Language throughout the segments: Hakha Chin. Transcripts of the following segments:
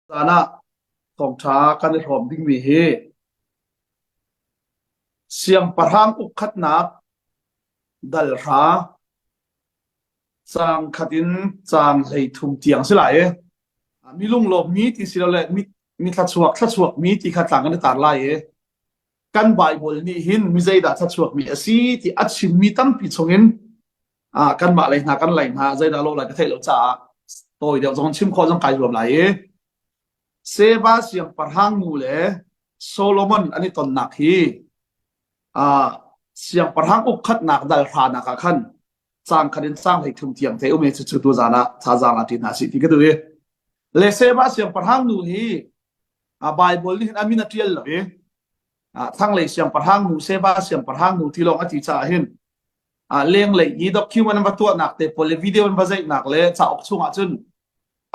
Zan ah thawngṭha kan i hrawm dingmi hi siangpahrang ukkhatnak dal hra caang khat in caang 13 tiang si lai i mi lunglawmmi ti silole mi mi thlachuak thlachuakmi ti kha tlang kan i tar lai i kan Baibal nih hin mi zeidah thlachuakmi a si ti a chimmi tampi chungin ah kanmah lei hna kan lei hna zeidah lo lai ka theih lo caah tawi deuh zong chim khawh zong kai zuam lai i Seba siangpahrang nu le Solomon an i tonnak hi ah siangpahrang ukkhatnak dal hranak ah khan cang khat in cang hlei thum tiang te um i cu tu zan ah thazaang a ṭin hna si ti ka duh i le Seba siangpahrang nu hi a Bible nih hin a min a ṭial lo i thlanglei siangpahrang nu Seba siangpahrang nu ti lawng a ti caah hin lenglei i document an va tuahnak te pawl le video an va zeihnak le cauk chungah cun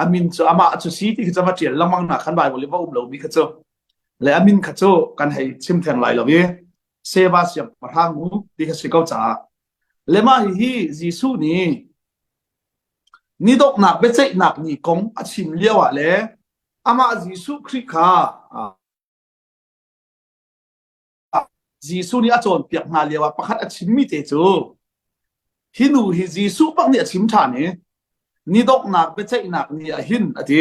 a min cu amah cu si ti khi cu va ṭial lengmang nak khan Bible i va um lomi kha cu le a min kha cu kan hei chim theng lai lo i Seba siangpahrang nu ti kha si ko caah le mah hihi Jesuh nih ni donghnak biaceihnak ni kong a chim lio ah le amah Jesuh Khrih kha Jesuh nih a cawnpiak hna lioah pakhat a chimmi te cu hi nu hi Jesuh bak nih a chim ṭhan i ni donghnak biaceihnak ni ah hin a ti.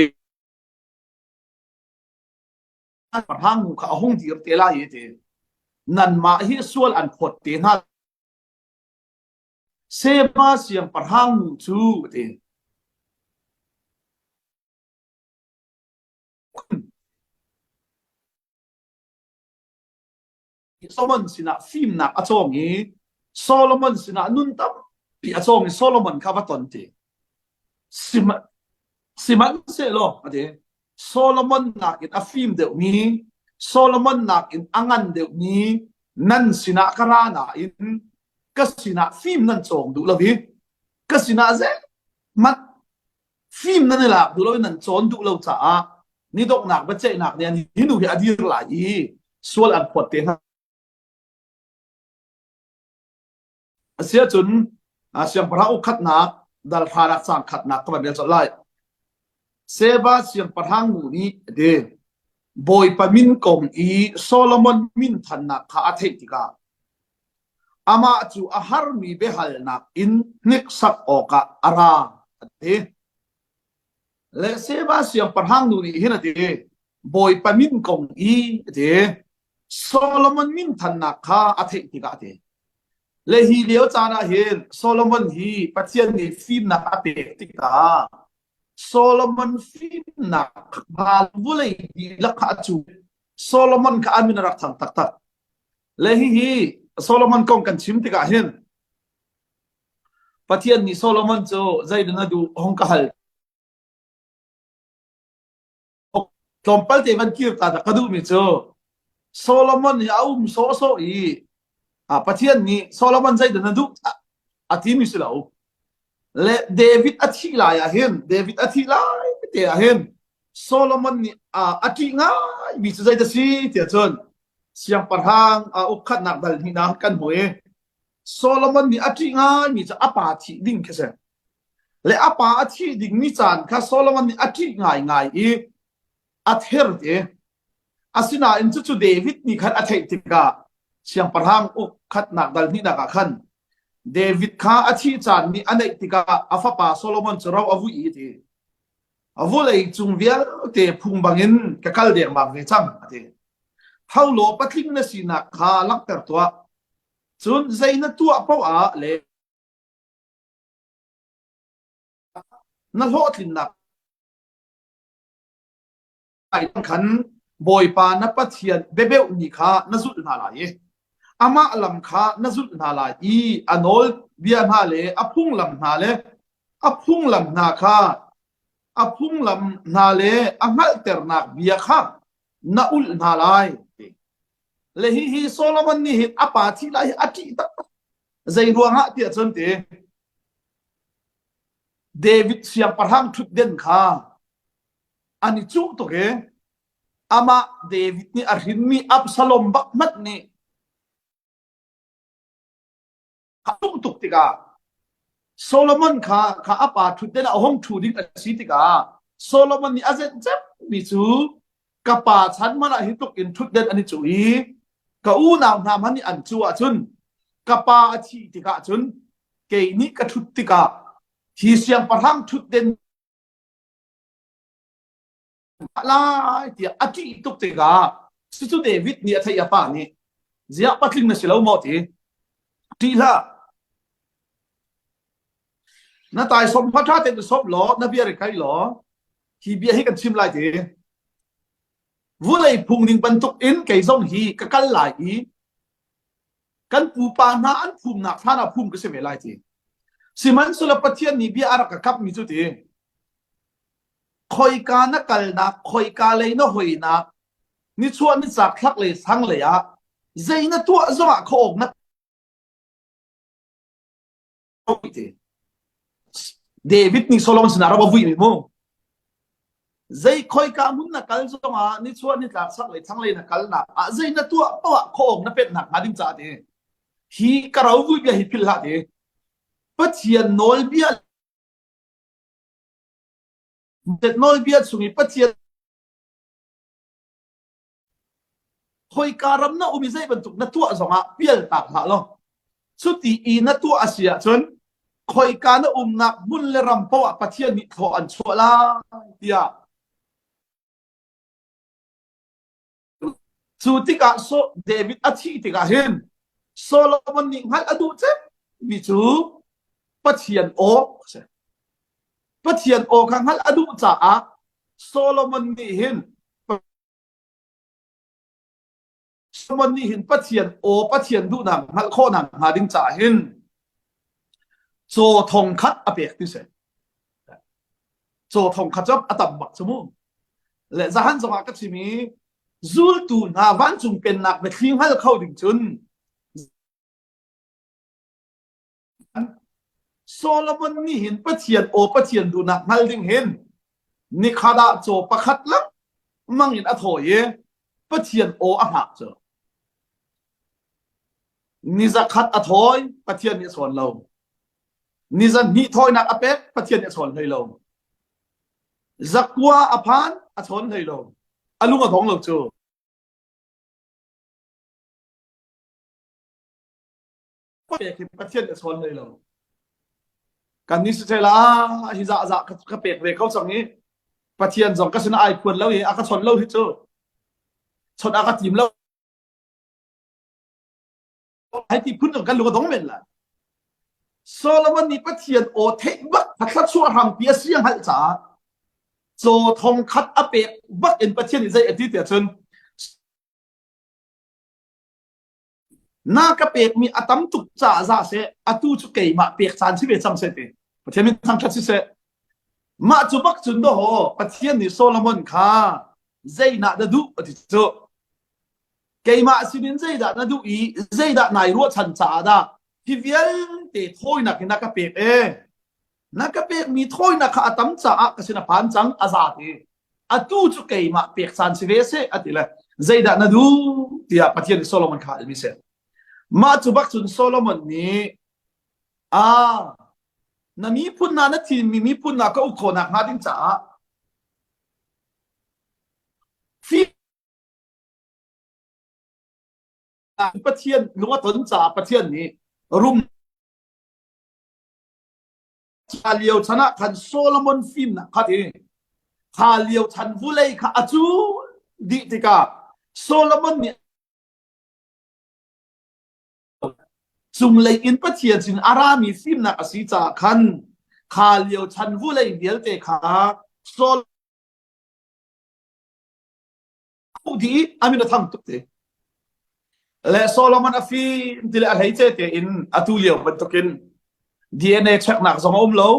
Pahrang nu kha a hung dir te lai i ti. Nanmah hi sual an phawt te hna. Seba siangpahrang nu cu a ti. Solomon sinah fimnak a cawng i Solomon sinah nun tampi a cawng i Solomon kha va ton ti. Sihmanhsehlaw a ti Solomon nakin a fim deuhmi Solomon nakin a ngan deuhmi nan sinah ka ra nain ka sinah fim nan cawng duh lo i ka sinah zeihmanh fim nan i lak duh lo i nan cawn duh lo caah ni donghnak biaceihnak nih an hi nu hi a dir lai i sual an phawt te hna. Asiahcun siangpahrang ukhatnak dal hranak cang khatnak ka van rel colh lai. Seba siangpahrang nu nih a ti Bawipa min kong i Solomon min thannak kha a theih tikah amah cu a harmi biahalnak in hniksak awkah a ra a ti. Le Seba siangpahrang nu nih hin a ti, Bawipa min kong i a ti, Solomon min thannak kha a theih tikah a ti. Le hi lio caan ah hin Solomon hi Pathian nih fimnak a pek tikah Solomon fimnak kha vawlei dihlak kha a cu. Solomon kha a min a rak thang taktak. Le hihi Solomon kong kan chim tikah hin Pathian nih Solomon cu zeidah na duh hong ka hal. Tlawmpal te van kir ta ka duhmi cu Solomon hi a um sawhsawh i Pathian nih Solomon zeidah na duh a timi si lo. Le David a thih lai ah hin David a thih lai te ah hin Solomon nih a ṭih ngaimi cu zeidah si tiah cun siangpahrang a ukkhatnak dal hnihnak kan hmu i Solomon nih a ṭih ngaimi cu a pa thih ding khi si. Le a pa a thih dingmi caan kha Solomon nih a ṭih ngaingai i a ther te. Asinain cucu David nih khan a theih tikah siangpahrang uk khatnak dal hnihnak ah khan David kha a thih caan nih a neih tikah a fapa Solomon cu ro a vui i ti. Vawlei cung vialte phung bangin ka kal dengmang ve cang a ti. Tho law patling na sinak kha langhter tuah. Cun zei na tuah paoh ah le na hlawhtlinnak khan Bawipa na Pathian biabeuh ni kha na zulh hna lai i amah lam kha na zulh hna lai i a nawl bia hna le a phunglam hna le a phunglam hna kha a phunglam hna le a hngalhternak bia kha na ulh hna lai. Le hihi Solomon nih hin a pa thih lai hi a ṭih taktak. Zei ruangah tiah cun ti David siangpahrang ṭhutden kha an i cuh tuk i amah David nih a hrinmi Absalom bak hmanh nih a tum tuk tikah Solomon kha kha a pa ṭhutden ah a hung ṭhu ding a si tikah. Solomon nih a zenh cemmi cu ka pa chan hmanh ah hi tluk in ṭhutden an i cuh i ka unau hna hmanh nih an cuh ahcun ka pa a thih tikah cun kei nih ka ṭhut tikah hi siangpahrang ṭhutden lai tiah a ṭih tuk tikah cucu David nih a theih a pa nih ziah patling na si lo maw ti ṭih hlah na taisawm kha ṭha tein sawm law na bia ri kai law hi bia hi kan chim lai ti vulei phung ning bantuk in kei zong hi ka kal lai i kan pupa hna an phumnak thlan ah phum ka si ve lai ti sihmanhsehlaw Pathian nih bia a rak ka kapmi cu ti khoika na kalnak khoika lei na hoinak nichuah nichak thlak lei sang lei ah zei na tuah zongah kho awk na ti. David nih Solomon sinah rak a vui mi mu. Zei khoika hmun na kal zongah nichuah nitlak chaklei thlanglei na kalnak ah zei na tuah poah kho na petnak hnga ding ca ti. Hi ka ro vui bia hi philh hlah ti. Pathian nawlbia nawlbia chung i Pathian Khoika ram na um i zei bantuk na tuah zongah pial tak hlah law cuti i na tuah a si ahcun khoika na umnak hmun le ram paoh ah Pathian nih thlaw an chuah lai tiah cu tikah so David a thih tikah hin Solomon nih hngalh a duh cemmi cu Pathian aw a si. Pathian aw kha hngalh a duh caah Solomon nih hin Solomon nih hin Pathian aw Pathian duhnak hngalh khawhnak hnga ding caah hin caw thong khat a pek ti si. Caw thong khat cu a tam bak cu mu. Le zahan zongah ka chim i zultu hna vancung pennak biathli hngal kho ding cun Solomon nih hin Pathian aw Pathian duhnak hngal ding hin nikhat ah caw pakhat lengmang in a thawi i Pathian aw a hngak cu. Ni zakhat a thawi Pathian nih a chawn lo. Ni zahnih thawinak a pek Pathian nih a chawn hlei lo. Zakua a phan a chawn hlei lo. A lung a dong lo cu. Pek hi Pathian a chawn hlei lo. Kan nih si la hi za za ka pek ve ko cang i Pathian zong ka sin ai phuan lo i a ka chawn lo hi cu chon a ka tim lo ai ti phun kan lung a dong men la Solomon nih Pathian aw theih bak thluachuah hrampi a si a hngalh caah caw thong khat a pek bak in Pathian nih zei a ti tiah cun Na ka pekmi a tam tuk caah za seh, atu cu keimah pek caan si ve cang seh ti. Pathian min thangṭhat siseh. Mah cu bak cun dawh Pathian nih Solomon kha zeinah na duh a ti cu. Keimah sinin zeidah na duh i zeidah nai ruahchan caah dah hi vialte thawinak hi na ka pek e. Na ka pekmi thawinak kha a tam caah ka sin a phan cang a za ti. Atu cu keimah pek caan si ve seh a ti le zeidah na duh tiah Pathian nih Solomon kha a almi si. Mah cu bak cun Solomon nih a na miphun hna na thimmi miphun hna ka uk khawhnak hnga ding caah Pathian lung a ton caah Pathian nih rum Kha lio chan ah khan Solomon fimnak kha ti kha lio chan vulei kha a cul dih tikah Solomon nih cunglei in Pathian sin a rami fimnak a si caah khan kha lio chan vulei vialte kha Sol dih a min a thang tuk te le Solomon a fim ti le a hleice te in atu lio bantukin DNA checknak zong a um lo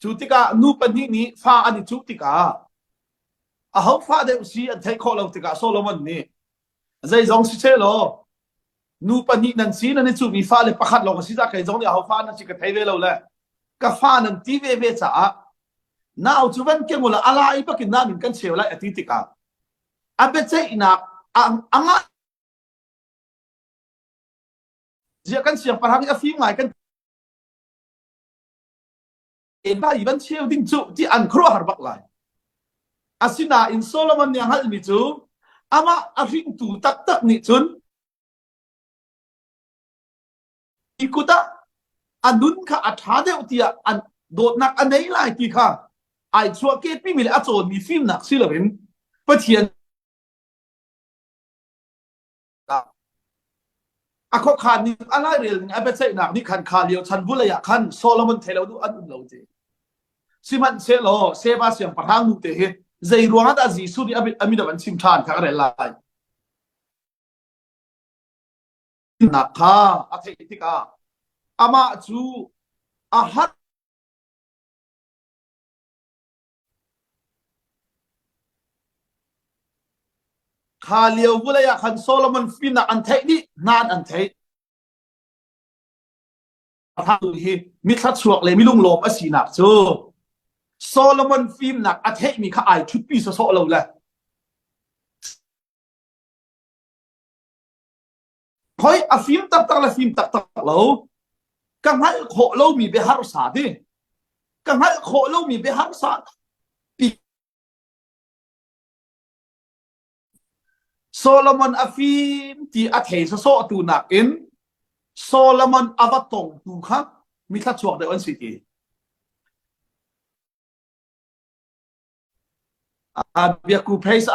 cu tikah nu pahnih nih fa an i cuh tikah aho fa deuh si an theih khawh lo tikah Solomon nih zeizong si seh law nu pahnih nan si nan i cuhmi fale pakhat lawng a si ca kei zong nih aho fa nan si ka thei ve lo le ka fa nan ti ve ve caah nau cu van keng ula a lai bakin na min kan cheu lai a ti tikah a biaceihnak a ngah zia kan siangpahrang i a fim ngai kan. Lai van cheu ding cu ti an khuaruahhar bak lai. Asinain Solomon nih a hngalhmi cu amah a hringtu taktak nih cun i kut ah a nun kha a ṭha deuh tiah an dawtnak a nei lai ti kha ai chuahkehpimi le a cawnmi fimnak si loin Pathian a khuakhan ning a lairel ning a biaceihnak nih khan kha lio chan vulei ah khan Solomon thei lo duh an um lo ti. Sihmanhsehlaw Sheba siangpahrang nu te hi zei ruang ah dah Jesuh nih a min a van chim ṭhan kha ka rel lai. Nak kha a theih tikah amah cu a har Kha lio vulei ah khan Solomon fimnak an theih dih, hnan an theih. Hi mithla chuak le milunglawm a sinak cu Solomon fimnak a theihmi kha ai ṭhutpi sawsawh lo le Hoi a fim taktak le fim taktak lo ka hngalh khawh lomi biaharsa ti ka hngalh khawh lomi biaharsa pi Solomon a fim ti a thei sawsawh tu nakin Solomon a va tong tu kha mithla chuak deuh an si ti. A biaku phase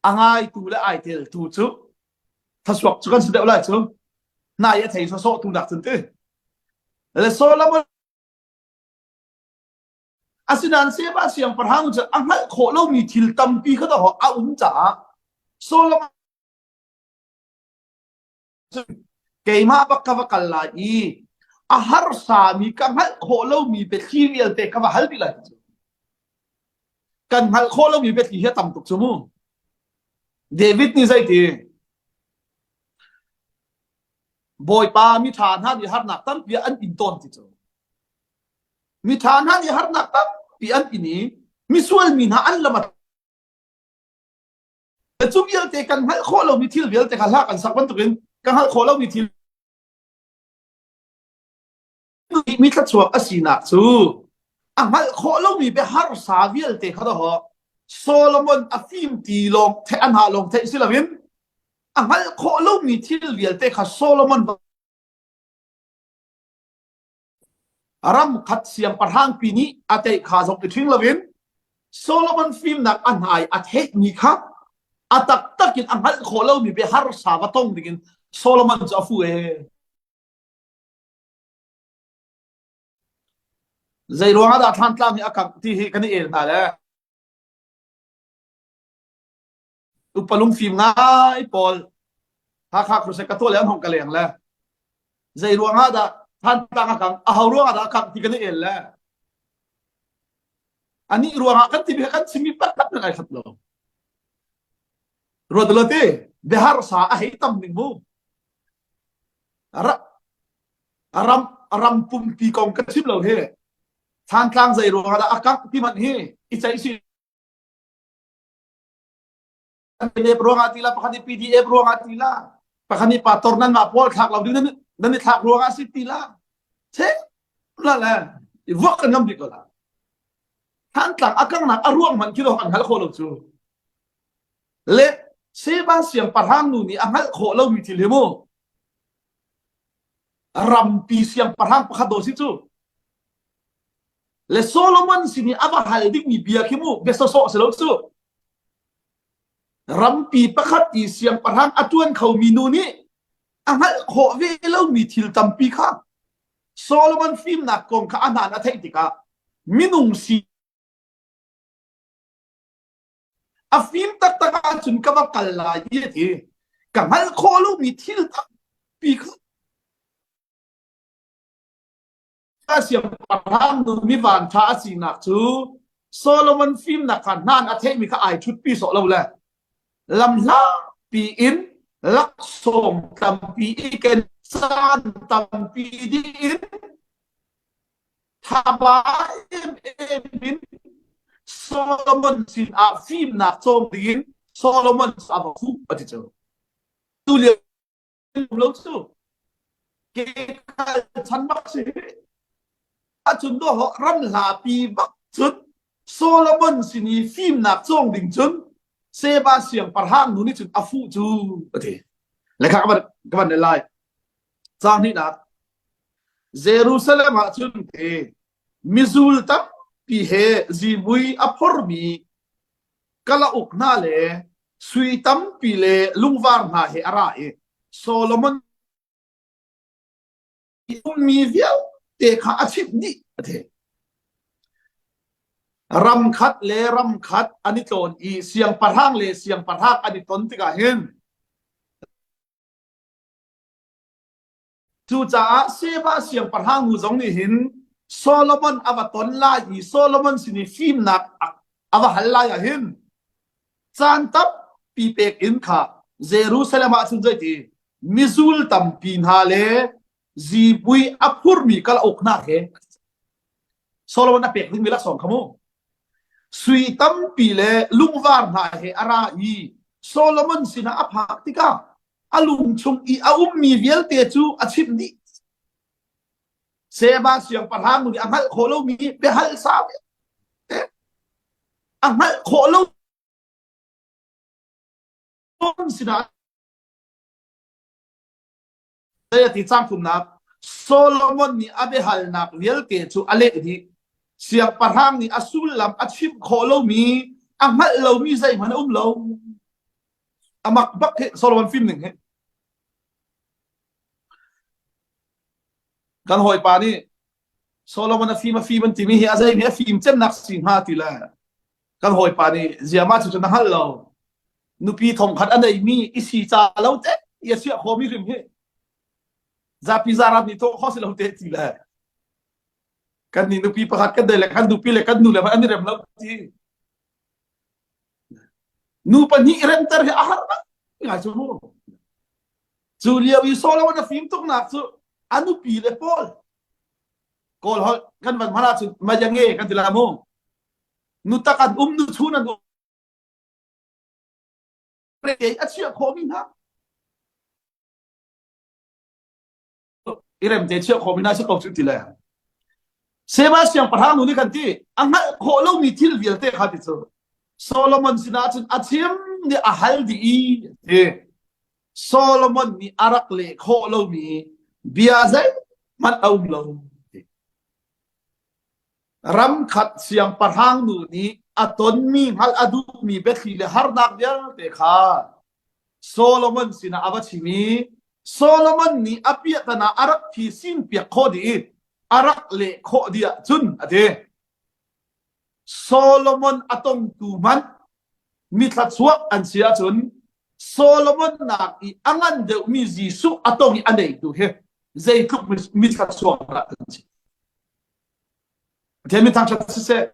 A ngaitu le ai teltu cu thasuak cu kan si deuh lai cu. Nai a thei sawsawh tu nak cun ti. Le Solomon asinain Seba siangpahrang cu a hngalh khawh lomi thil tampi kha dawh a um caah Solomon keimah bak ka va kal lai i a harsami ka hngalh khawh lomi biathli vialte ka va hal dih lai cu. Kan hngalh khawh lomi biathli hi a tam tuk cu mu. David nih zeiti Bawipa miṭha hna nih harnak tampi an in tawn ti cu. Miṭha hna nih harnak tampi an in i misual mi hna an lam a Cu vialte kan hngalh khawh lomi thil vialte kha hla kan sak bantukin ka hngalh khawh lomi thil mi thluachuak a sinak cu a hngalh khawh lomi biaharsa vialte kha dawh Solomon a fim ti lawng theih a hna lawng theih si loin a hngalh khawh lomi thil vialte kha Solomon Ram khat siangpahrangpi nih a teih kha zong i ṭhing loin Solomon fimnak a hnai a theihmi kha a taktak in a hngalh khawh lomi bia harsa va tong dingin Solomon cu a fu ee. Zei ruangah dah thlantlang hi a kangh ti hi kan i el hna le upa lungfim ngai pawl Hakha crusade ka tuah le an hong ka leng le zei ruang ah dah Thantlang a kang a ho ruang ah dah a kang ti kan i el le anih ruang ah kan ti kan chimi pakhat nan ai khat lo ruat lo ti bihar sa a hei tam ning mu ram ram pumpi kong ka chim lo hi Thantlang zei ruang ah dah a kang ti man hi i ceih si PDF ruangah ti la pakhat nih PDF ruangah ti la pakhat nih pastor nan mah pawl thlak lo ding nan nan i thlak ruangah si ti la che la le i vuak kan ngam bik ko la Thantlang a kangnak a ruang hmanh khi lo kan hngal khawh lo cu le Seba siangpahrang nu nih a hngalh khawh lomi thil hi mu rampi siangpahrang pakhat do si cu Le Solomon sin i a va hal dingmi bia khi mu bia sawsawh si lo cu. Rampi pakhat i siangpahrang a ṭuan khomi nu nih a hngalh khawh ve lomi thil tampi kha Solomon fimnak kong kha a hnan a theih tikah minung si a fim taktak ahcun ka va kal lai i a ti. Ka hngalh khawh lomi thil tampi kha Siangpahrang nu mi vanṭha a sinak cu Solomon fimnak kha hnan a theihmi kha ai ṭhutpi sawh lo le lamhlatpi in laksawng tampi i ken caan tampi dih in thaba emem in Solomon sinah fimnak cawng dingin Solomon a va fuh a ti cu. Tu lio lo cu. Ke kal chan bak si. Ahcun dawh ram hlapi bak cun Solomon sin i fimnak cawng ding cun Seba siangpahrang nu nih cun a fuh cu a ti. Le kha ka van ka van lai. Caang hnihnak Jerusalem ah cun te mizul tampi he zihmui a phormi kalauk hna le sui tampi le lungvar hna he a ra i Solomon ummi vialte kha a chimh dih a ti. Ram khat le ram khat an i tlawn i siangpahrang le siangpahrang an i ton tikah hin Cucaah Sheba siangpahrang nu zong nih hin Solomon a va ton lai i Solomon sin i fimnak a va hal lai ah hin caan tampi pek in kha Jerusalem ah cun zeiti mizul tampi hna le zipui a phurmi kalauk hna he Solomon a pek dingmi laksawng kha mu sui tampi le lungvar hna he a ra i Solomon sinah a phak tikah a lung chung i a ummi vialte cu a chimh dih. Seba siangpahrang nih a hngalh khawh lomi biahal sau a hngalh khawh lo sinah zei a ti cang thumnak Solomon nih a biahalnak vialte cu a leh dih. Siangpahrang nih a sullam a chimh khawh lomi a hngalh lomi zeihmanh a um lo. Amak bak hi Solomon fim ning hi. Kan hawipa nih Solomon a fim a fim an timi hi a zei nih a fim cemnak si hnga ti le kan hawipa nih ziama cu na hngal lo nupi thongkhat a neimi i si ca lo te i a chiah khomi hrim hi zapi zarat nih to kho si lo te ti le kan nih nupi pakhat kan nei le kan nupi le kan nu le an i rem lo ti Nu pahnih remter hi a har ngai cu mu. Cu lio i Solomon a fim tuknak cu a nupi le Paul Kawl holh kan van hman ahcun mayange kan ti la mu. Nu tak an um nu chun an um a chiah khawhmi hna i rem te chiah khawh mi na si ko cu ti le Seba siangpahrang nu nih kan ti a hngalh khawh lomi thil vialte kha ti cu Solomon sinah cun a chim nih a hal dih i ti Solomon nih a rak leh khawh lomi bia zeihmanh a um lo ramkhat siangpahrang nu nih a tonmi hngalh a duhmi biathli le harnak vialte kha Solomon sinah a va chim i Solomon nih a piahtana a rak phisin piak khawh dih i a rak leh khawh dih ahcun a ti. Solomon a tongtu hmanh mithlachuak an si ahcun Solomon nak i a ngan deuhmi Jesuh a tong i a neitu hi zeitluk mithlachuak dah an si. Pathian mi thangṭhat siseh.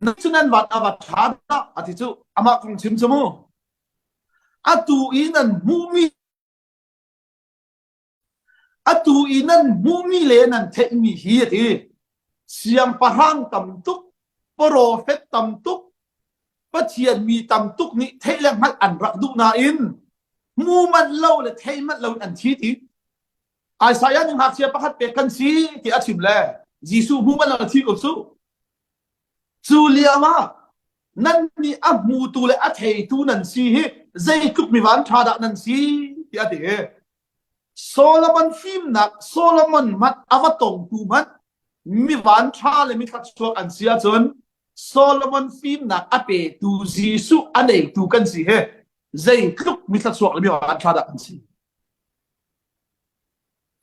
Na cu nan vat a va ṭha dah a ti cu amah kong chim cu mu. Atu i nan hmuhmi atu i nan hmuhmi le nan theihmi hi a ti. Siangpahrang tam tuk, profet tam tuk, Pathian mi tam tuk nih theih le hngalh an rak duh nain hmu manh lo le thei manh lo in an thi ti. Isaiah nih ngakchia pakhat pek kan si ti a chim le Jesuh hmu manh lo a thi ko cu. Cu lio ah nan nih a hmutu le a theitu nan si hi zeitluk mi van ṭha dah nan si tiah a ti. Solomon fimnak Solomon hmanh a va tongtu hmanh mi van ṭha le mi thluachuak an si ahcun Solomon fimnak a petu Jesuh a neitu kan si hi zeitluk mi thluachuak le mi van ṭha dah kan si.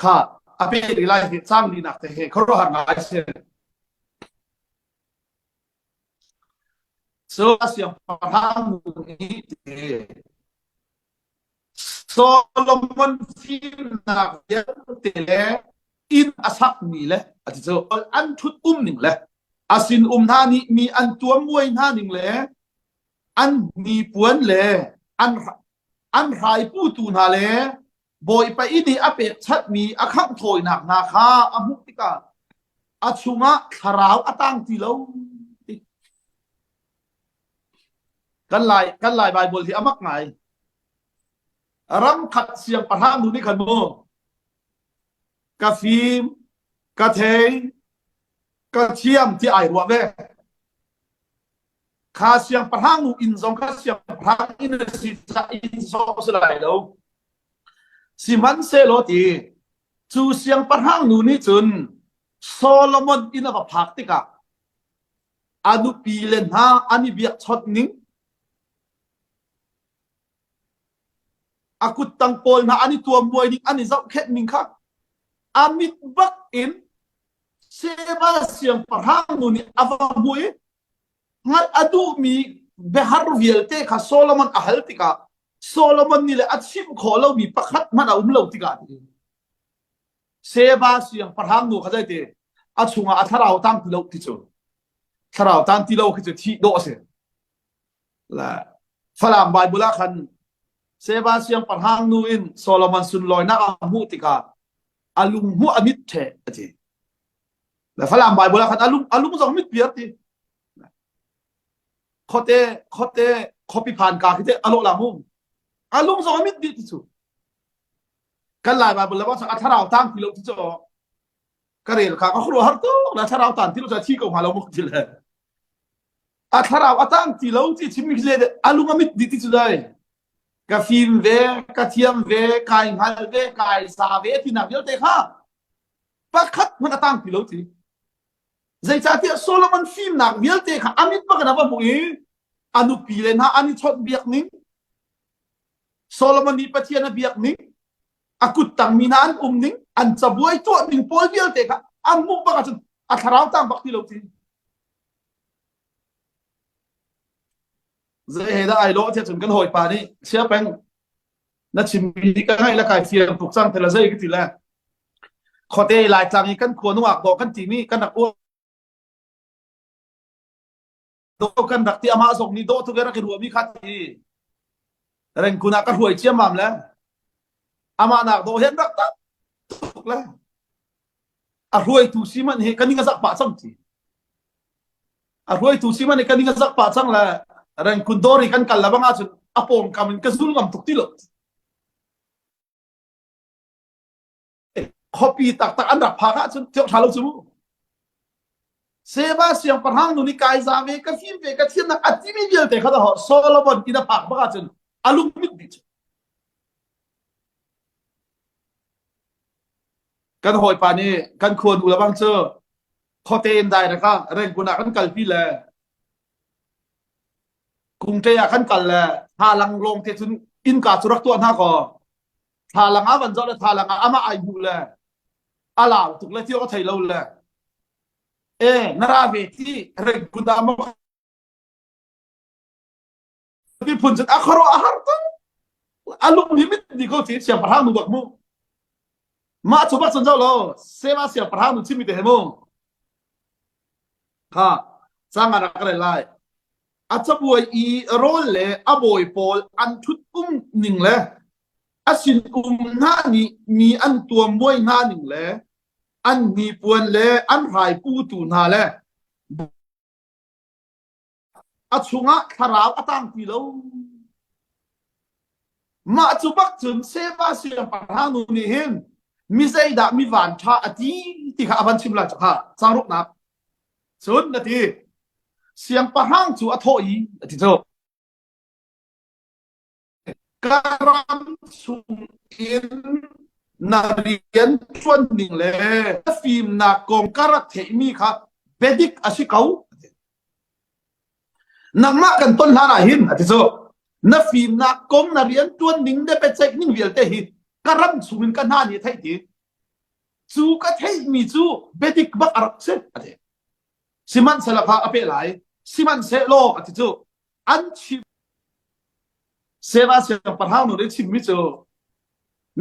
Kha a pe rih lai hi cang linak te he khuaruahhar ngai si. So siangpahrang nih Solomon fimnak vialte le inn a sakmi le a ti cu an ṭhut um ning le a sin um hna nih mi an tuammuai hna ning le an hnipuan le an an hrai putu hna le Bawipa inn i a pekchanhmi a khangh thawinak hna kha a hmuh tikah a chungah thlarau a tang ti lo. Kan Lai, kan Lai Baibal hi a mak ngai. Ram khat siangpahrang nu nih khan mu ka fim, ka thei, ka thiam ti ai ruah ve. Kha siangpahrang nu inn zong kha siangpahrang inn a si caah inn sawh si lai lo. Sihmanhsehlaw ti cu siangpahrang nu nih cun Solomon inn a va phak tikah a nupi le hna an i biakchawnh ning a kuttang pawl hna an i tuammuai ning an i zohkhenh ning kha a mit bak in Sheba siangpahrang nu nih a va hmuh i hngalh a duhmi biahar vialte kha Solomon a hal tikah Solomon nih le a chimh khawh lomi pakhat hmanh a um lo tikah Sheba siangpahrang nu kha zeiti a chungah a thlarau tang ti lo ti cu thlarau tang ti lo khi cu thih dawh a si. La Falam Bible ah khan Sheba siangpahrang nu in Solomon sunlawinak a hmuh tikah a lung hmuh a mit ṭheh a ti. La Falam Bible ah khan a lung a lung zong mit piar ti. Khote khote khopi phan ka khi te a lawh la mu. A lung zong a mit dih ti cu. Kan Lai Bible le a thlarau tang ti lo ti cu ka rel kha ka khuaruah har tuk la thlarau tan ti lo cu thi ko hnga lo mu ti le. A thlarau a tang ti lo ti chimmi khi le a lung a mit dih ti cu dai. Ka fim ve, ka thiam ve, kai hngal ve, kai sa ve ti nak vialte kha pakhat hmanh a tang ti lo ti. Zeicahtiah Solomon fimnak vialte kha a mit bak in a va hmuh i a nupi le hna an i chawnh biak ning Solomon nih Pathian a biak ning a kuttang mi hna an um ning an cabuai tuah ning pawl vialte kha a hmuh bak ahcun a thlarau tang bak ti lo ti. Zei he dah ai lawh tiah cun kan hawipa nih sia peng na chimmi ka ngaih le kai fiang tuk cang te la zei ka ti le khuate Laitlang i kan khua nungak dawh kan timi kan rak uar dawh kan rak ti amah zong nih dawh tuk rak i ruahmi kha ti rengkun ah ka hruai ciammam le amah nak dawh hian rak tak tuk le a hruaitu si man hi ka ning a zak pah cang ti a hruaitu si man hi ka ning a zak pah cang le rengkun dawr i kan kal la bang ahcun a pawngkam in ka zul ngam tuk ti lo khuapi taktak an rak phak ahcun tiok ṭha lo cu mu Seba siangpahrang nu nih kai za ve ka fim ve ka thiamnak a timi vialte kha dah Solomon inn a phak bak ahcun a lung mit dih cu kan hawipa nih kan khua nu le bang cu khuate in dai raka rengkun ah kan kalpi le kungte ah kan kal le thalang lawng te cun innka cu rak tuah hna kaw thalang ah van zoh le thalang ah amah ai hmuh le a lau tuk le ti awk a thei lo le e na ra ve ti rengkun ah maw miphun cun a khuaruah a har tuk a lung hi mit ni ko ti siangpahrang nu bak mu mah cu bak cun zoh lo sema siangpahrang nu chimmi te he mu kha cang ah rak rel lai a cabuai i rawl le a bawi pawl an ṭhut um ning le a sin um hna nih mi an tuammuai hna ning le an hnipuan le an hrai putu hna le a chungah thlarau a tang ti lo. Mah cu bak cun Seba siangpahrang nu nih hin mi zeidah mi van ṭha a ti ti kha a van chim lai cu kha caruknak cun na ti siangpahrang cu a thawh i a ti cu Ka ram chung in na rian ṭuan ning le na fimnak kong ka rak theihmi kha biadik a si ko. Nangmah kan ton hlan ah hin a ti cu na fimnak kong na rian ṭuan ning le biaceih ning vialte hi ka ram chung in ka hna nih a theih ti. Cu ka theihmi cu biadik bak a rak si a ti. Sihmanhsehlaw kha a peh lai. Sihmanhsehlaw a ti cu an chim Seva siangpahrang nu nih chimmi cu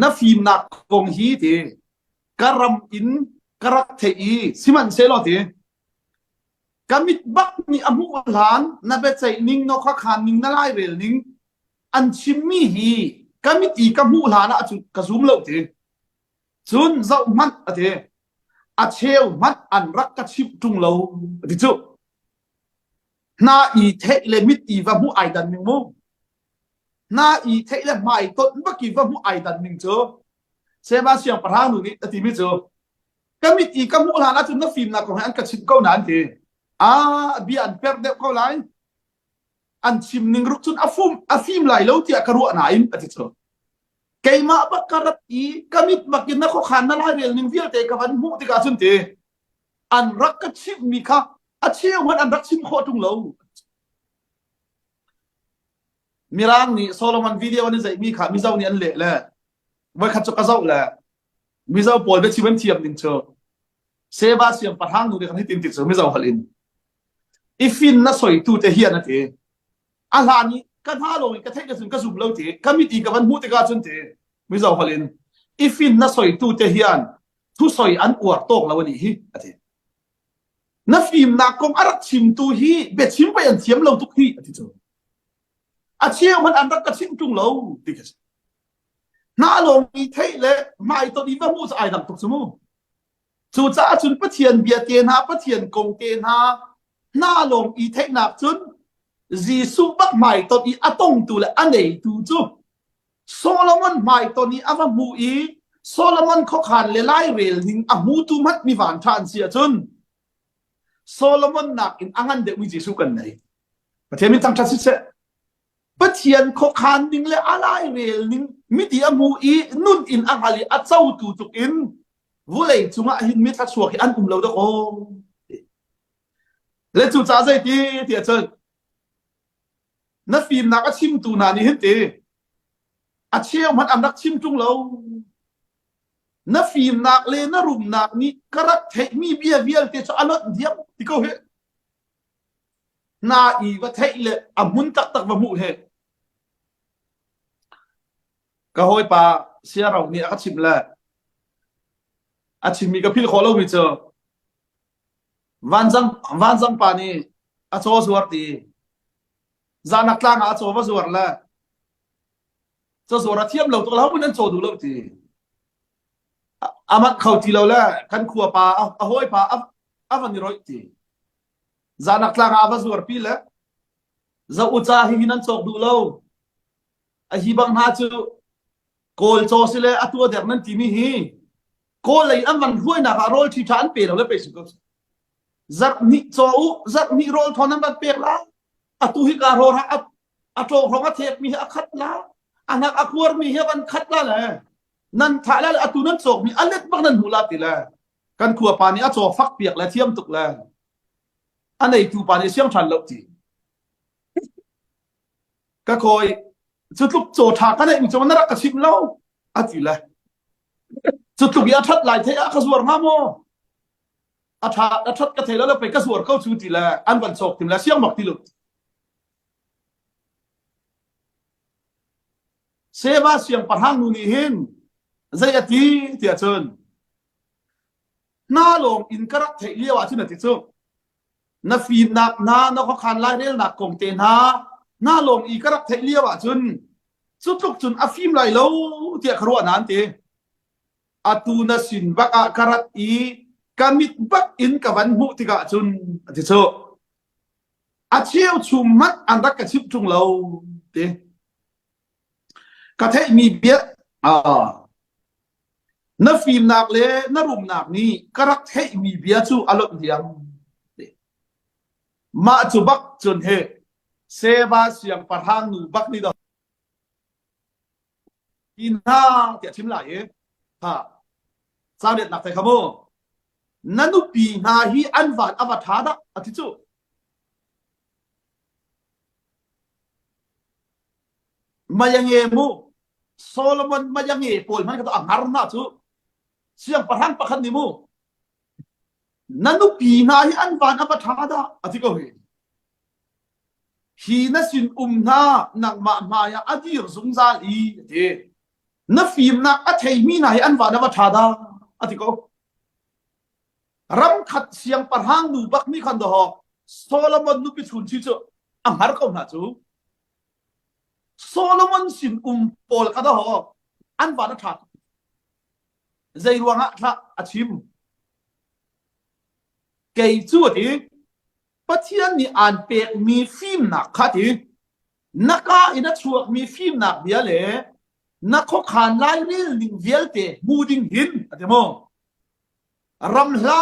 na fimnak kong hi ti ka ram in ka rak theih i sihmanhsehlaw ti ka mit bak nih a hmuh hlan na biaceih ning na khuakhan ning na lairel ning an chimmi hi ka mit i ka hmuh hlan ah cun ka zum lo ti cun zoh hmanh a ti a cheu hmanh an rak ka chimh ṭung lo a ti cu Hna i theih le mit i va hmuh ai dan ning mu. Hna i theih le hmai tonh bak i va hmuh ai dan ning cu Seba siangpahrang nu nih a timi cu ka mit i ka hmuh hlan ahcun na fimnak kong he an ka chimh ko na an ti. Ah bia an perh deuh ko lai. An chim ning ruk cun a fum a fim lai lo tiah ka ruah nain a ti cu. Keimah bak ka rat i ka mit bak in na khuakhan na lairel ning vialte ka van hmuh tikah cun ti an rak ka chimhmi kha a cheu hmanh an rak chim khawh ṭung lo. Mirang nih Solomon video an i zeihmi kha Mizo nih an leh le voikhat cu ka zoh le Mizo pawl biachim an thiam ning cu Seba siangpahrang nu nih khan hitin ti cu Mizo holh in i fin na soitu te hian a ti a hlan i ka hna lawng in ka theih cun ka zum lo ti ka mit i ka van hmuh tikah cun ti Mizo holh in i fin na soitu te hian thu soi an uar tawk lo ani hi a ti na fimnak kong a rak chimtu hi biachim pei an thiam lo tuk hi a ti cu a cheu hmanh an rak ka chim ṭung lo ti ka si hna lawng i theih le hmai ton i va hmuh cu ai dang tuk cu mu cucaah cun Pathian bia te hna Pathian kong te hna hna lawng i theihnak cun Jesuh bak hmai ton i a tongtu le a neitu cu Solomon hmai ton i a va hmu i Solomon khuakhan le lairel ning a hmutu hmanh mi van ṭha an si ahcun Solomon nakin a ngan deuhmi Jesuh kan nei. Pathian min thangṭhat siseh. Pathian khuakhan ning le a lairel ning miti a hmu i nun in a hngal i a cotu tuk in vulei cungah hin mi thluachuak hi an um lo dak aw. Le cucaah zeiti tiah cun na fimnak a chimtu hna nih hin ti a cheu hmanh an rak chim ṭung lo na fimnak le na rumnak nih ka rak theihmi bia vialte cu a lonh diam ti ko hi na i va theih le a hmun taktak va hmuh he ka hawipa siaro nih a ka chimh le a chimmi ka philh khawh lomi cu Vanzang vanzang pa nih a caw zuar ti zanak tlang ah a caw va zuar le cazuar a thiam lo tuk lo mun an caw duh lo ti a mat kho ti lo le kan khua pa a hawi pa a van i roih ti zanak tlang ah a va zuar pi le za uca hi hin an cawk duh lo a hi bang hna cu kawl caw si le a tua dek nan timi hi kawl lei an van hruainak ah rawl ṭhi ṭha an pe lo le pe si ko zarh hnih caw u zarh hnih rawl thawn an van pek la atu hi ka rawr a a ṭaw hrawng a thek mi hi a khat la a hnak a kuar mi hi a van khat la le nan thah la le atu nan cawk mi a let bak nan hmu la ti le kan khua pa nih a caw fak piak le thiam tuk le a neitu pa nih siang ṭhan lo ti Ka kawi cu tluk caw ṭha ka neih mi cu na rak ka chim lo a ti le cu tluk i a ṭhat lai thei ah ka zuar hnga maw a ṭha a ṭhat ka thei lo le pei ka zuar ko cu ti le an van cawk tim le siang bak ti lo Seba siangpahrang nu nih hin zei a ti tiah cun hna lawng in ka rak theih lio ah cun a ti cu Na fimnak hna, na khuakhan lairelnak kong te hna, hna lawng i ka rak theih lio ahcun cu tluk cun a fim lai lo tiah ka ruah nain ti. Atu na sin bak ah ka rat i ka mit bak in ka van hmuh tikah cun a ti cu. A cheu chung hmanh an rak ka chimh ṭung lo ti. Ka theihmi bia ah na fimnak le na rumnak nih ka rak theihmi bia cu a lonh diam. Mah cu bak cun he Seba siangpahrang nu bak nih dah hi hna tiah chim lai i ha cang te kha mu na nupi hna hi an van a va ṭha dah a ti cu Mayange mu Solomon mayange pawl hmanh kha a ngar hna cu siangpahrang pakhat nih mu na nupi hna hi an van a va ṭha dah a ti ko hi hi na sin um hna nangmah hmai ah a dir zungzal i a ti na fimnak a theimi hna hi an van a va ṭha dah a ti ko Ramkhat siangpahrang nu bak nih khan dawh Solomon nupi chun chi cu a hngar ko hna cu. Solomon sin um pawl kha dawh an van a ṭha tuk. Zei ruangah thlah a chim. Kei cu a ti Pathian nih aan pekmi fimnak kha ti. Na ka in a chuakmi fimnak bia le na khuakhan lairel ning vialte hmu ding hin a ti mu. Ram hla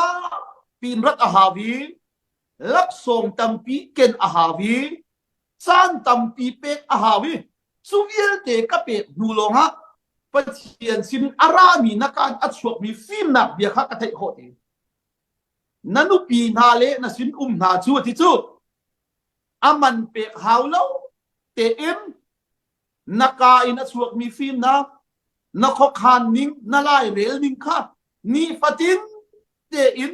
pin rat a hau i laksawng tampi ken a hau i caan tampi pek a hau i cu vialte ka pek hnu lawngah Pathian sin a rami na kaan a chuakmi fimnak bia kha ka theih khawh te. Na nupi hna le na sin um hna cu a ti cu a man pek hau lo tein na ka in a chuakmi fimnak na khuakhan ning na lairel ning kha nifatin tein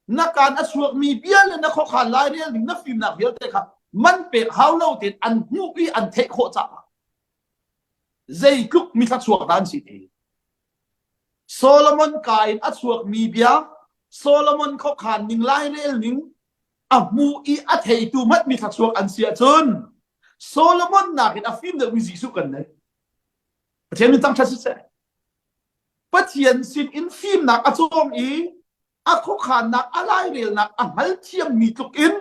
na kaan a chuakmi bia le na khuakhan lairel ning na fimnak vialte kha man pek hau lo tein an hmuh i an theih khawh caah zeitluk mi thluachuak dah an si te Solomon ka in a chuakmi bia Solomon khuakhan ning lairel ning a hmu i a theitu hmanh mi thluachuak an si ahcun Solomon nakin a fim deuhmi Jesuh kan nei. Pathian min thangṭhat siseh. Pathian sin in fimnak a cawng i a khuakhannak a lairelnak a hngalthiammi tluk in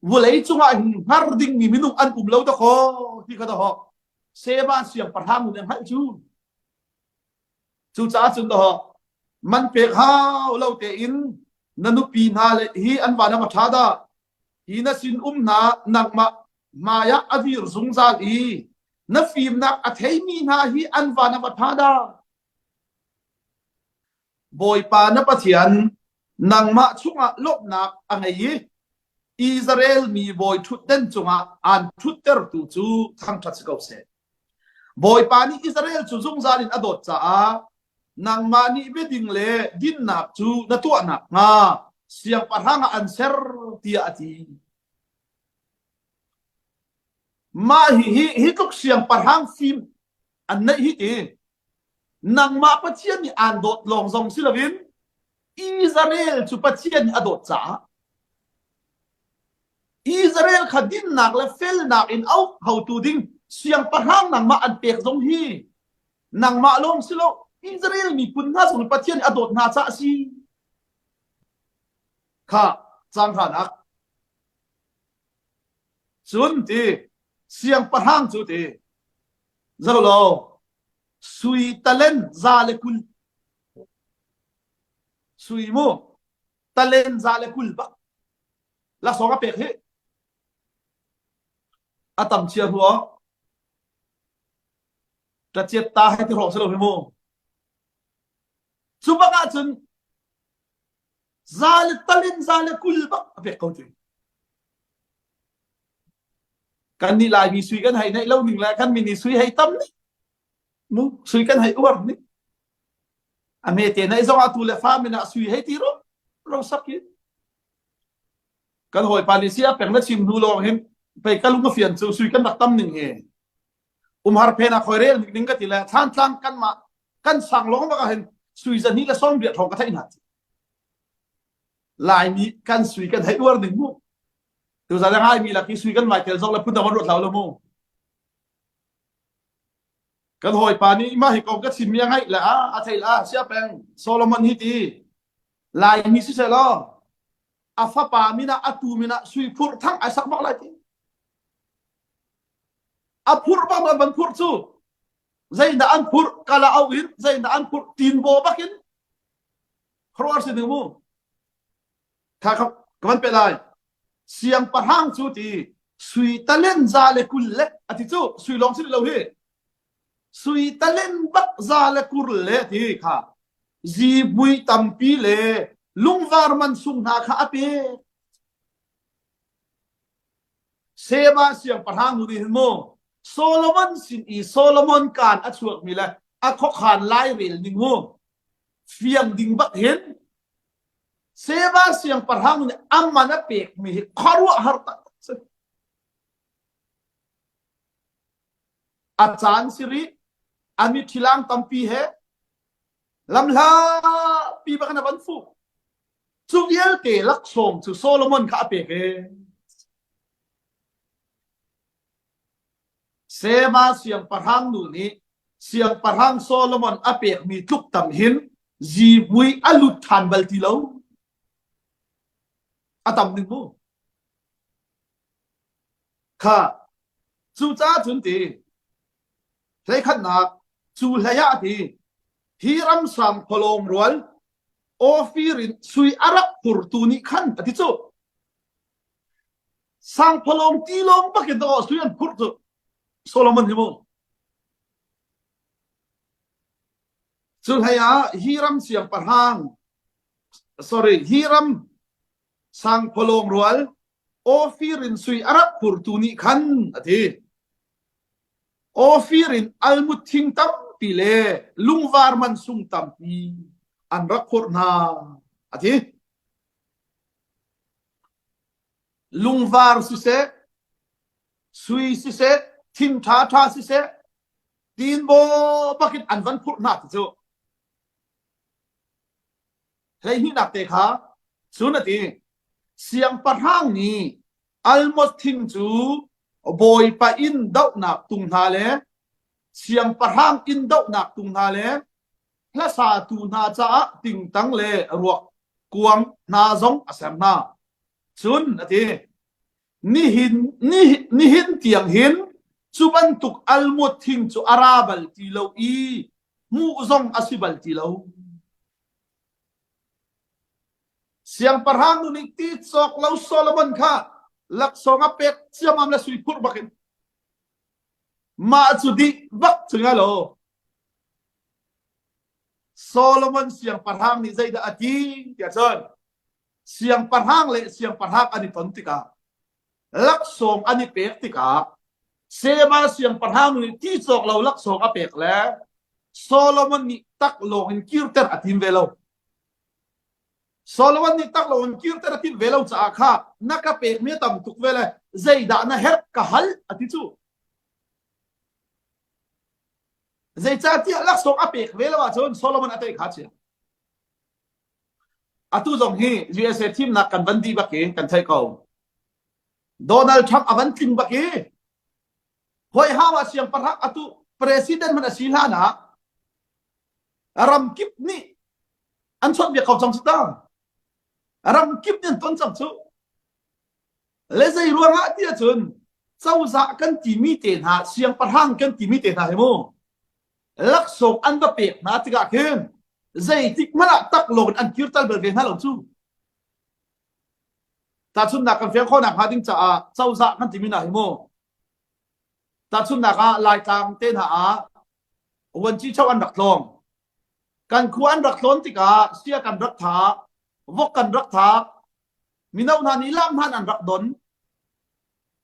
vawlei cungah hin hngar dingmi minung an um lo dakaw ti kha dahawk Seba siangpahrang nih a hngalh cu. Cucaah cun dawh man pek hau lo tein na nupi hna le hi an van a ṭha dah hi na sin um hna nangmah hmai ah a vir zungzal i na fimnak a theimi hna hi an van a va ṭha dah Bawipa na Pathian nangmah chungah lawmhnak a ngei i Israel mi bawi ṭhutden cungah aan ṭhuttertu cu thangṭhat si ko seh. Bawipa nih Israel cu zungzal in a dawt caah nangmah nih biading le dinnak cu na tuah nakhnga siangpahrang ah an ser tiah a ti. Mah hi hi hi tluk siangpahrang fim an neih hi ti nangmah Pathian nih aan dawt lawng zong si loin Israel cu Pathian nih a dawt caah Israel kha dinnak le felnak in auh khotu ding siangpahrang nangmah an pek zong hi nangmah lawng si lo Israel miphun hna zong Pathian nih a dawt hna caah a si. Kha cang hranak cun ti siangpahrang cu ti zo lo sui talen za le kul sui mu talen za le kul bak laksawng a pek hi a tam chia rua ṭaciat ta he ti hrawng si lo hi mu cu bak ahcun za le talin za le kul bak a pek ko ti kan nih laimi sui kan hei neih lo ning le kan mini sui hei tam nih mu sui kan hei uar nih a me te nei zong atu le fa min ah sui hei ti ro ro sak hi kan hawipa nih sia peng na chim hnu lawng hin pei ka lung a fian cu sui kan rak tam ning hi umhar phen ah khoi rel ning ka ti le thlan tlang kan mah kan sang lawng bak ah hin sui zani le sawm riat thong ka theih hna laimi kan sui kan hei uar ning mu tu za ngai mi laki sui kan mai tel zong le phun dang ruat lo mu Kan hawipa nih mah hi kong ka chimmi a ngaih le a a thei la sia peng Solomon hi ti Laimi si seh law a fapa min ah a tu min ah sui phurh thang ai sak bak lai ti a phurh bak man van phurh cu zeidah an phurh kala au in zeidah an phurh tin bo bakin khuaruahhar si ding mu Kha ka van pe lai. Siangpahrang cu ti sui talen za le kul le a ti cu sui lawng si lo hi. Sui talen bak za le kur le ti kha zihmui tampi le lungvar man sung hna kha a pek. Seba siangpahrang nu nih hin mu Solomon sin i Solomon kaan a chuakmi le a khuakhan lairel ning mu fiang ding bak hin Seba siangpahrang nih a man a pekmi hi khuaruahhar taktak si. A caan si rih, a mithilang tampi he lamhlapi bak in a van fuh. Cu vialte laksawng cu Solomon kha a pek i Seba siangpahrang nu nih siangpahrang Solomon a pekmi tluk tam hin zihmui a lut ṭhan bal ti lo. A tam ning mu. Kha. Cucaah cun ti hleikhatnak cu hlei ah ti hi ram sangphawlawng rual Ophir in sui a rak phurtu nih khan a ti cu. Sangphawlawng tilawng bakin dawh sui an phurh cu Solomon hi mu. Cu hlei ah hi ram siangpahrang sorry hi ram sangphawlawng rual Ophir in sui a rak phurtu nih khan a ti. Ophir in almut thing tampi le lungvar mansung tampi an rak phurh hna a ti. Lungvar siseh, sui siseh, thing ṭhaṭha siseh, tinbaw bakin an van phurh hna ti cu. Hleihnihnak te kha cun a ti. Siangpahrang nih almond thing cu Bawipa inn dohnak tung hna le siangpahrang inn dohnak tung hna le hlasatu hna caah tingtang le ruak kuang hna zong a ser hna. Cun a ti, nihin, nihin tiang hin cu bantuk almut thing cu a ra bal ti lo i hmuh zong a si bal ti lo. Siangpahrang nu nih ti cawk lo Solomon kha laksawng a pek ciammam le sui phurh bakin mah cu dih bak cu nga lo. Solomon siangpahrang nih zeidah a ti tiah cun siangpahrang le siangpahrang an i ton tikah laksawng an i pek tikah Sheba siangpahrang nih ti cawk lo laksawng a pek le Solomon nih taklawng in kirter a tim ve lo. Solomon nih taklawng in kirter a tim ve lo caah kha na ka pekmi a tam tuk ve le zeidah na herh ka hal a ti cu. Zeicahtiah laksawng a pek ve lo ahcun Solomon a tei kha chia. Atu zong hi USA thimnak kan van dih bak i kan theih ko. Donald Trump a van tling bak i hoi hau ah siangpahrang atu president hmanh a si hlan ah ram kip nih an chawnhbiak ko cang cu ta. Ram kip nih an ton cang cu. Le zei ruangah ti ahcun cozah kan timi te hna siangpahrang kan timi te hna hi mu laksawng an va pek hna tikah khin zeitik hmanh ah taklawng in an kirtal bal ve hna lo cu. Tahchunhnak kan fiang khawhnak hnga ding caah cozah kan timi hna hi mu. Tahchunhnak ah Laitlang te hna ah vuanci cho an rak tlawng. Kan khua an rak tlawn tikah sia kan rak tha, vok kan rak tha, mino hna nih lam hman an rak don.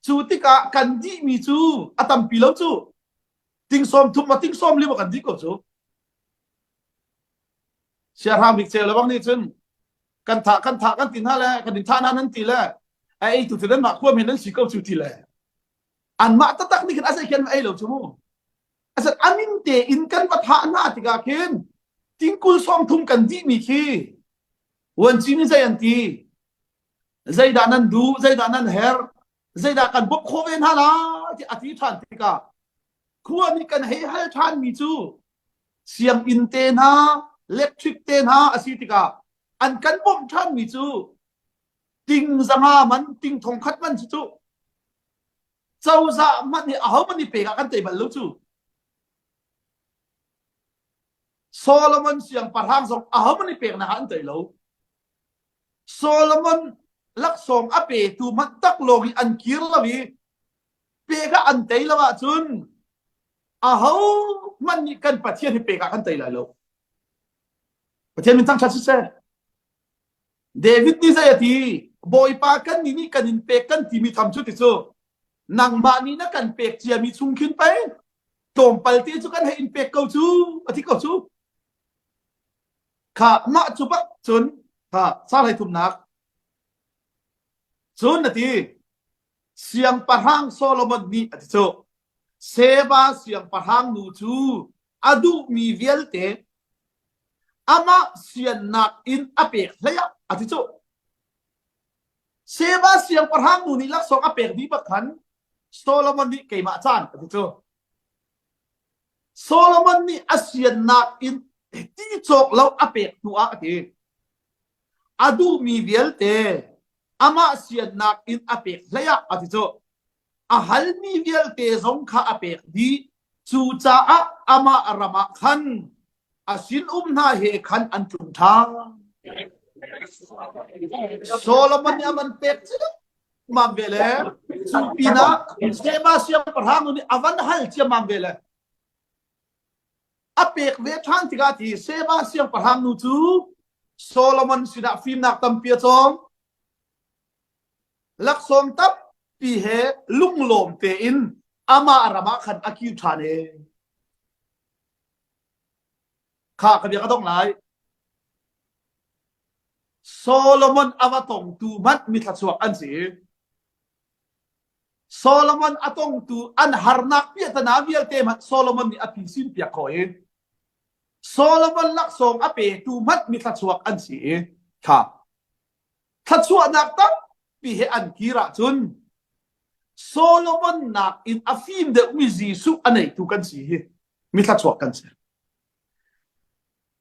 Cu tikah kan dihmi cu a tampi lo cu. Ting sawm thum ma ting sawm li ma kan dih ko cu. Siahrang bik ceu le bang nih cun kan thah kan thah kan ti hna le kan in thah hna nan ti le a ei tu cu nan mah khua men nan si ko cu ti le anmah taktak nih khin a zei khin ei lo cu mu asat amin te in kan va thah hna tikah khin tingkul sawm thum kan dih mi khi vuanci nih zei an ti zeidah nan duh zeidah nan herh zeidah kan bawmh khawh ve hna la ti a ti ṭhan tikah khua nih kan hei hal ṭhan mi cu sianginn te hna electric te hna a si tikah an kan bawmh ṭhan mi cu ting zanga man ting thong khat man cu cu cozah hmanh nih ahohmanh nih pek ah kan tei bal lo cu Solomon siangpahrang zong ahohmanh nih peknak ah an tei lo Solomon laksawng a petu hmanh tak lawng i an kir lo i pek ah an tei lo ahcun aho hmanh nih kan Pathian hi pek ah kan tei lai lo. Pathian min thangṭhat siseh. David nih zei a ti? Bawipa kan nih nih kan in pek kan timi tham cu ti cu nangmah nih na kan pek ciami chung khin pei tlawmpal te cu kan hei in pek ko cu a ti ko cu. Kha mah cu bak cun kha salai thumnak cun a ti siangpahrang Solomon nih a ti cu Seba siangpahrang nu cu a duhmi vialte amah siannak in a pek hlei ah a ti cu Seba siangpahrang nu nih laksawng a pek dih bak khan Solomon nih keimah caan a ti cu Solomon nih a siannak in ti cawk lo a pek hnu ah a ti. A duhmi vialte amah siannak in a pek hlei ah a ti cu. A halmi vialte zong kha a pek dih. Cucaah amah ram ah khan a sinum hna he khan an tlung ṭhan. Solomon nih a van pek ciammam ve le cu pinah Sheba siangpahrang nih a van hal ciammam ve le a pek ve ṭhan tikah ti Sheba siangpahrang nu cu Solomon sinah fimnak tampi a cawng. Laksawng tampi he lunglawm tein amah ram ah khan a kir ṭhan e. Kha ka bia ka dong lai. Solomon a va tongtu hmanh mi thluachuak an si. Solomon a tongtu an harnak piahtana vialte hmanh Solomon nih a phisin piak khawh i Solomon laksawng a petu hmanh mi thluachuak an si i kha thluachuahnak tampi he an kir ahcun Solomon nakin a fim deuhmi Jesuh a neitu kan si hi mi thluachuak kan si.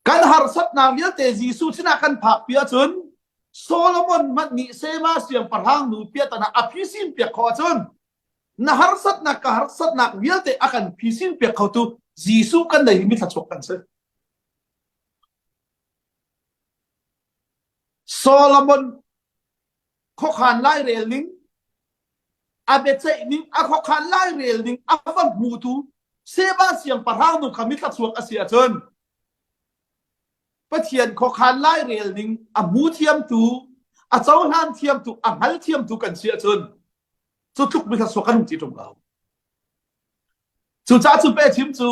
Kan harsatnak vialte Jesuh sinah kan phakpi ahcun Solomon hmanh nih Sema siangpahrang nu piatana a phisin piak khawh ahcun na harsatnak ka harsatnak vialte a kan phisin piak khotu Jesuh kan nei hi mi thluachuak kan si. Solomon khuakhan lairel ning a biaceih ning a khuakhan lairel ning a va hmutu Seba siangpahrang nu kha mithlachuak a si ahcun Pathian khuakhan lairel ning a hmu thiamtu a cohlan thiamtu a hngal thiamtu kan si ahcun cu tluk mithlachuak kan um ti ṭung lo. Cucaah cu pe chim cu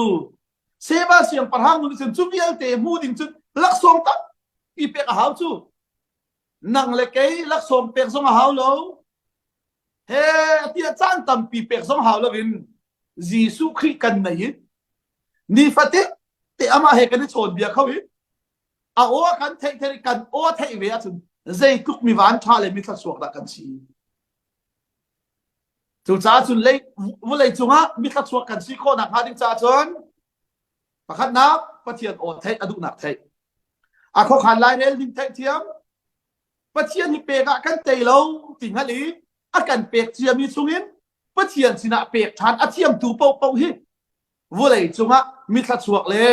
Seba siangpahrang nu nih cun cu vialte hmu ding cun laksawng tampi pek a hau cu. Nang le kei laksawng pek zong a hau lo. He tiah caan tampi pek zong hau loin Jesuh Khrih kan nei i nifatin te amah he kan i chawnbia kho i a aw kan theih theih kan aw theih ve ahcun zeitluk mi van ṭha le mi thluachuak dah kan si. Cucaah cun lei vawlei cungah mi thluachuak kan si khawh nakhnga ding caah cun Pakhatnak, Pathian aw theih a duhnak theih. A khuakhan lairel ding theih thiam. Pathian hi pek ah kan tei lo ti hngalh i a kan pek ciami chungin Pathian sinah pek ṭhan a thiamtu paohpaoh hi vawlei cungah mi thluachuak le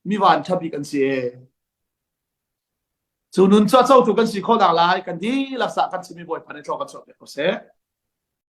mi van ṭha bik an si. Cu nun cu a cotu kan si khawh nak lai kan dihlak sah kan chimmi Bawipa nih thlaw kan chuah piak ko seh.